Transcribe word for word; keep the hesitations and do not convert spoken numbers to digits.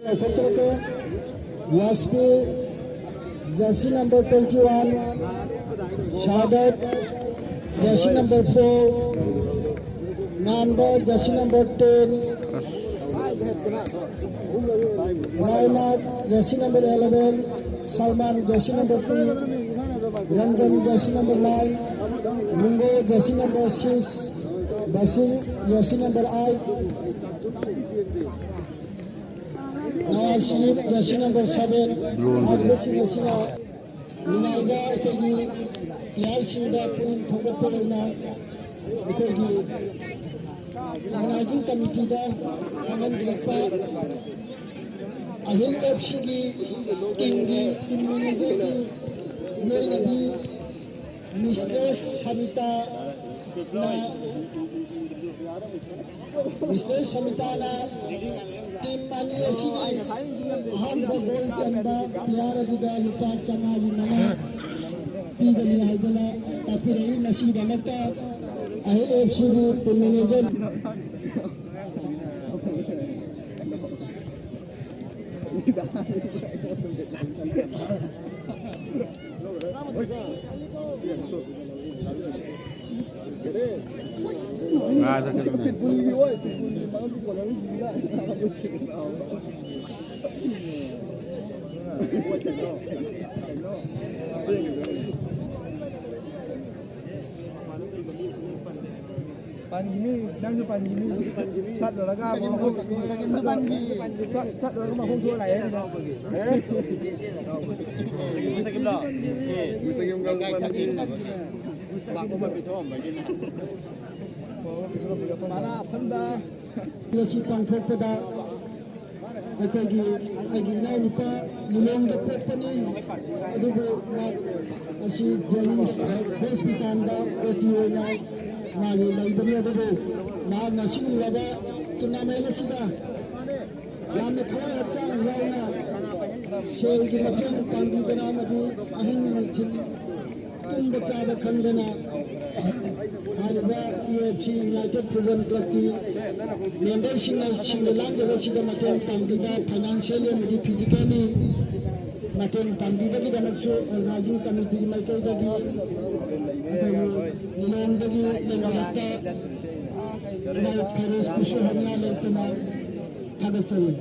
ꯂꯥꯎꯊꯣꯛꯆꯔꯛꯀꯦ꯫ Yasmir, jersey number twenty one, Sadat, jersey number four, Nganba, jersey number ten, Laimak, jersey number eleven, Salman, jersey number two, Ranjan, jersey number nine, Mungo, jersey number six, Basir, jersey number eight, Nawaz Sharif, jersey number seven, ꯍꯥꯏꯔꯤꯕꯁꯤꯡ ꯑꯁꯤꯅ ꯅꯨꯡꯉꯥꯏꯕ ꯑꯩꯈꯣꯏꯒꯤ ꯄ꯭ꯂꯦꯌꯔꯁꯤꯡꯗ ꯄꯨꯛꯅꯤꯡ ꯊꯧꯒꯠꯄ ꯑꯣꯏꯅ ꯑꯩꯈꯣꯏꯒꯤ organising ꯀꯃꯤꯇꯤꯗ ꯈꯪꯍꯟꯕꯤꯔꯛꯄ ꯑꯍꯤꯜ F ꯁꯤꯒꯤ ꯇꯤꯝꯒꯤ ꯇꯤꯝ ꯃꯦꯅꯦꯖꯔꯒꯤ ꯂꯣꯏꯅꯕꯤ ꯃꯤꯁꯇ꯭ꯔꯦꯁ ꯁꯕꯤꯇꯥꯅ, ꯃꯤꯁꯇ꯭ꯔꯦꯁ ꯁꯕꯤꯇꯥꯅ ꯇꯤꯝ ꯑꯅꯤ ꯑꯁꯤꯒꯤ ꯑꯍꯥꯟꯕ ꯒꯣꯜ ꯆꯟꯕ ꯄ꯭ꯂꯦꯌꯔ ꯑꯗꯨꯗ ꯂꯨꯄꯥ ꯆꯥꯝꯃꯉꯥꯒꯤ ꯃꯅꯥ ꯄꯤꯒꯅꯤ ꯍꯥꯏꯗꯨꯅ ꯇꯥꯛꯄꯤꯔꯛꯏ꯫ ꯃꯁꯤꯒꯤꯗꯃꯛꯇ ꯑꯍꯤꯜ ꯑꯦꯐ ꯁꯤꯕꯨ ꯇꯤꯝ ꯃꯦꯅꯦꯖꯔ ꯄꯥꯟꯈꯤꯅꯤ, ꯅꯪꯁꯨ ꯄꯥꯟꯈꯤꯅꯤ꯫ ꯆꯠꯂꯨꯔꯒ ꯑꯃꯨꯛ ꯆꯠ-, ꯆꯠꯂꯨꯔꯒ ꯃꯈꯣꯡ ꯁꯣꯛꯑ ꯂꯥꯛꯑꯦ ꯍꯥꯏꯗꯨꯅ꯫ ꯃꯅꯥ ꯑꯐꯟꯕ꯫ ꯑꯁꯤ ꯄꯥꯡꯊꯣꯛꯄꯗ ꯑꯩꯈꯣꯏꯒꯤ, ꯑꯩꯒꯤ ꯏꯅꯥꯎꯅꯨꯄꯥ ꯂꯤꯂꯣꯡꯗ ꯄꯣꯛꯄꯅꯤ, ꯑꯗꯨꯕꯨ ꯃꯍꯥꯛ ꯑꯁꯤ ꯖꯦꯅꯤꯝꯁ ꯍꯣꯁꯄꯤꯇꯥꯜꯗ ꯑꯣ ꯇꯤ ꯑꯣꯏꯅ ꯃꯥꯒꯤ ꯂꯩꯕꯅꯤ꯫ ꯑꯗꯨꯕꯨ ꯃꯍꯥꯛꯅ ꯑꯁꯤꯒꯨꯝꯂꯕ ꯇꯣꯔꯅꯥꯃꯦꯟ ꯑꯁꯤꯗ ꯌꯥꯝꯅ ꯊꯋꯥꯏ ꯍꯛꯆꯥꯡ ꯌꯥꯎꯅ ꯁꯦꯜꯒꯤ ꯃꯇꯦꯡ ꯄꯥꯡꯕꯤꯗꯅ ꯑꯃꯗꯤ ꯑꯍꯤꯡ ꯅꯨꯡꯊꯤꯜ ꯇꯨꯝꯕ ꯆꯥꯕ ꯈꯪꯗꯅ U F C united football ꯀ꯭ꯂꯕꯀꯤ ꯃꯦꯝꯕꯔꯁꯤꯡꯅ ꯁꯤꯡꯅ ꯂꯥꯡꯖꯕꯁꯤꯗ ꯃꯇꯦꯡ ꯄꯥꯡꯕꯤꯕ, ꯐꯥꯏꯅꯥꯟꯁꯤꯌꯦꯜꯂꯤ ꯑꯃꯗꯤ ꯐꯤꯖꯤꯀꯦꯜꯂꯤ ꯃꯇꯦꯡ ꯄꯥꯡꯕꯤꯕꯒꯤꯗꯃꯛꯁꯨ ꯑꯣꯔꯒꯅꯥꯏꯖꯤꯡ ꯀꯃꯤꯇꯤꯒꯤ ꯃꯥꯏꯀꯩꯗꯒꯤ ꯑꯩꯈꯣꯏꯒꯤ ꯂꯤꯂꯣꯡꯗꯒꯤ ꯂꯩꯉꯥꯛꯄ ꯐꯤꯔꯣꯖ ꯈꯨꯁꯨ ꯍꯥꯏꯅ ꯂꯩꯇꯅ ꯊꯥꯒꯠꯆꯔꯤ꯫